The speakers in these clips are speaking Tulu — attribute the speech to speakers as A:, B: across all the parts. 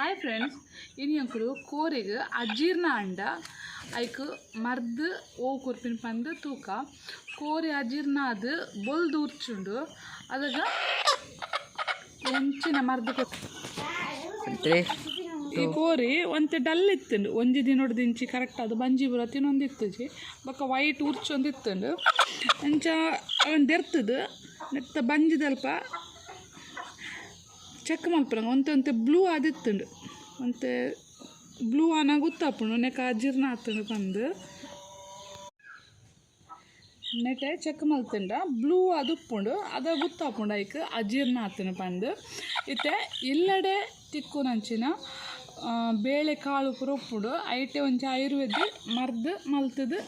A: ಹಾಯ್ ಫ್ರೆಂಡ್ಸ್, ಇನಿ ಅಂಕುಲು ಕೋರಿಗ್ ಅಜೀರ್ಣ ಅಂಡ ಐಕ್ ಮರ್ದ್ ಓ ಕೊರ್ಪಿನ ಪಂದ್ ತೂಕ. ಕೋರಿ ಅಜೀರ್ಣ ಆದ್ ಬೊಲ್ದು ಉರ್ಚುಂಡು, ಅದಗ ಎಂಚಿನ ಮರ್ದ್ ಈ ಕೋರಿ ಒಂತೆ ಡಲ್ ಇತ್ತುಂಡು. ಒಂಜಿ ದಿನೊಡ್ದು ಇಂಚಿ ಕರೆಕ್ಟ್ ಅದು ಬಂಜಿ ಪೂರ ತಿನ್ನೊಂದಿತ್ತುಜಿ, ಬೊಕ್ಕ ವೈಟ್ ಉರ್ಚೊಂದಿತ್ತುಂಡು. ಅಂಚ ಅವೆನ್ ದೆರ್ತುದು ನೆತ್ತ ಬಂಜಿದಲ್ಪ ಚೆಕ್ ಮಲ್ಪುನಗ ಒಂತೆ ಒಂತೆ ಬ್ಲೂ ಆದಿತ್ತುಂಡು. ಒಂತೆ ಬ್ಲೂ ಆನ ಗೊತ್ತಾಪುಂಡು ನೆಕ್ ಅಜೀರ್ಣ ಆತುಂಡು ಪಂದ್. ನೆಟೆ ಚೆಕ್ ಮಲ್ತುಂಡ ಬ್ಲೂ ಆದ್ ಉಪ್ಪುಂಡು, ಅದ ಗೊತ್ತಾಪುಂಡು ಐಕ್ ಅಜೀರ್ಣ ಆತುಂಡು ಪಂದ್. ಇತ್ತೆ ಇಲ್ಲಡೆ ತಿಕ್ಕುನಂಚಿನ ಬೇಳೆ ಕಾಳು ಪೂರ ಉಪ್ಪುಂಡು, ಐಟೆ ಒಂಜಿ ಆಯುರ್ವೇದ ಮರ್ದ್ ಮಲ್ತುದು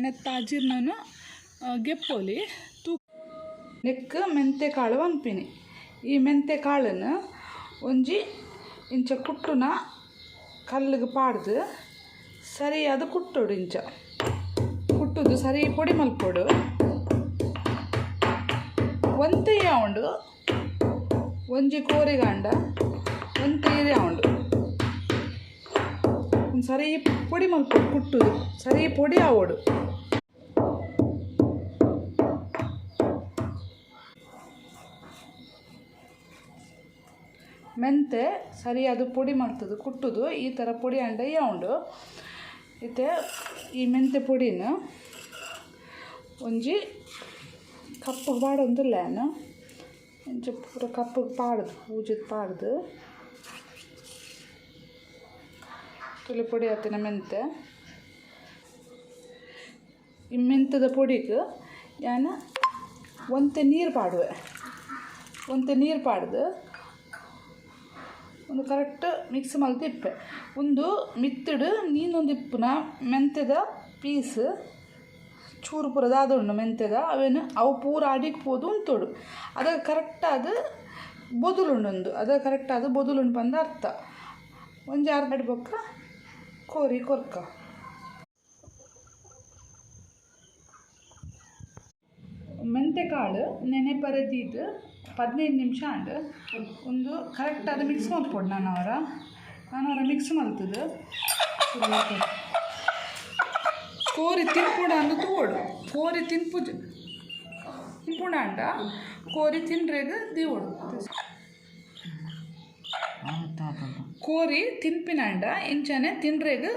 A: ನೆತ್ತ ಅಜೀರ್ಣನು ಗೆಪ್ಪೊಲಿ. ನೆಕ್ ಮೆಂತೆ ಕಾಳು ಪನ್ಪಿನಿ. ಈ ಮೆಂತೆ ಕಾಳನ್ನು ಒಂಜಿ ಇಂಚ ಕುಟ್ಟುನ ಕಲ್ಲಿಗೆ ಪಾಡ್ದು ಸರಿಯಾದ ಕುಟ್ಟೋಡು, ಇಂಚ ಕುಟ್ಟುದು ಸರಿ ಪೊಡಿ ಮಲ್ಪೊಡು. ಒಂತೆ ಉಂಡು ಒಂಜಿ ಕೋರಿಗಾಂಡ ಒಂತೆ ಉಂಡು ಸರಿ ಪೊಡಿ ಮಲ್ಪೊಡು, ಕುಟ್ಟುದು ಸರಿ ಪೊಡಿ ಆವೊಡು. ಮೆಂತೆ ಸರಿಯಾದ ಪೊಡಿ ಮಲ್ತದು ಕುಟ್ಟುದು ಈ ಥರ ಪೊಡಿ ಅಂಡ ಉಂಡು. ಇತ್ತೆ ಈ ಮೆಂತೆ ಪೊಡಿನ ಒಂಜಿ ಕಪ್ಪು ಪಾಡೊಂದುಲ್ಲ ಯಾನ್, ಇಂಚ ಪೂರ ಕಪ್ಪು ಪಾಡ್ದು ಪೂಜಿದ್ ಪಾಡ್ದು ತುಳಿ ಪೊಡಿ ಆತಿನ ಮೆಂತೆ. ಈ ಮೆಂತೆದ ಪೊಡಿಗೆ ಯಾನ್ ಒಂತೆ ನೀರು ಪಾಡುವೆ, ಒಂತೆ ನೀರು ಪಾಡ್ದು ಒಂದು ಕರೆಕ್ಟ್ ಮಿಕ್ಸ್ ಮಲ್ತು ಇಪ್ಪೆ. ಒಂದು ಮಿತ್ತುಡು ನೀನೊಂದು ಇಪ್ಪುನ ಮೆಂತೆದ ಪೀಸ್ ಚೂರು ಪೂರ ದಾದ ಉಂಡು ಮೆಂತೆದ ಅವೇನು ಅವು ಪೂರ ಅಡಿಗೆ ಪೋದು ಉಂತೋಡು. ಅದ ಕರೆಕ್ಟಾದ ಬೊದುಲುಂಡು, ಅದ ಕರೆಕ್ಟಾದ ಬೊದುಲುಂಡು ಪಂದ ಅರ್ಥ. ಒಂಜಿ ಅರ್ಧ ಬೊಕ್ಕ ಕೋರಿ ಕೊರ್ಕ. ಮೆಂತೆ ಕಾಳು ನೆನೆ ಪರದೀದು 15 ನಿಮಿಷ ಆಂಡ್. ಒಂದು ಕರೆಕ್ಟಾದ ಮಿಕ್ಸ್ ಮಲ್ಪೊಡು. ನಾನು ಅವರ ಮಿಕ್ಸ್ ಮಲ್ತದು ಕೋರಿ ತಿನ್ಪುಣ ಅಂದು ತೂವೊಡು. ಕೋರಿ ತಿನ್ಪುಜ ತಿನ್ಪುಣ ಅಂಡ ಕೋರಿ ತಿನ್ರೆಗ್ ದೀವೊಡು. ಕೋರಿ ತಿನ್ಪಿನಾಂಡ ಇಂಚನೆ ತಿನ್ರೆಗ್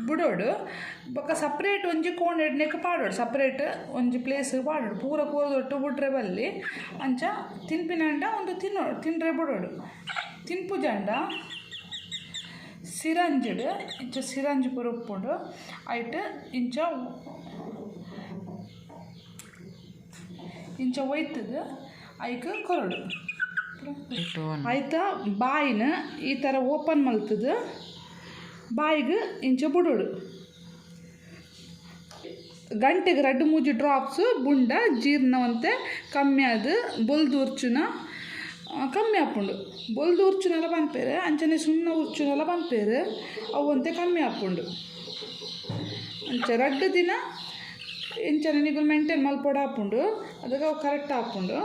A: ಬುಡೋಡು. ಬೊಕ್ಕ ಸಪ್ರೇಟ್ ಒಂಜಿ ಕೋಣೆಡ್ನೆಕ್ ಪಾಡೋಡು, ಸಪ್ರೇಟ್ ಒಂಜಿ ಪ್ಲೇಸ್ ಪಾಡೋಡು. ಪೂರ ಕೋರಿದೊಟ್ಟು ಬುಡ್ರೆ ಬಲ್ಲಿ. ಅಂಚ ತಿನ್ಪಿನಾಂಡ ಒಂದು ತಿನ್ನೋ ತಿನ್ರೆ ಬುಡೋಡು. ತಿನ್ಪುಜಾಂಡ ಸಿರಂಜಿಡ್ ಇಂಚ ಸಿರಂಜ್ ಪೂರ ಉಪ್ಪುಂಡು, ಐಟ್ ಇಂಚ ಇಂಚ ಒಯ್ತುದು ಐಕ್ ಕೊರೊಡು. ಐತ ಬಾಯಿನ ಈ ಥರ ಓಪನ್ ಮಲ್ತುದು ಬಾಯಿಗೆ ಇಂಚ ಬುಡೋಡು. ಗಂಟೆಗೆ 2-3 ಡ್ರಾಪ್ಸ್ ಬುಂಡ ಜೀರ್ಣವಂತೆ ಕಮ್ಮಿ ಆದ್ ಬೊಲ್ದು ಉರ್ಚುನ ಕಮ್ಮಿ ಆಪುಂಡು. ಬೊಲ್ದು ಉರ್ಚುನೆಲ್ಲ ಪನ್ಪೆರ್, ಅಂಚನೆ ಸುಣ್ಣ ಉರ್ಚುನೆಲ್ಲ ಪನ್ಪೆರ್, ಅವು ಒಂತೆ ಕಮ್ಮಿ ಆಪುಂಡು. ಅಂಚ 2 ದಿನ ಇಂಚನೆ ನಿಕುಲು ಮೇಂಟೈನ್ ಮಲ್ಪೊಡು ಆಪುಂಡು, ಅದಕ್ಕೆ ಅವು ಕರೆಕ್ಟ್ ಆಪುಂಡು.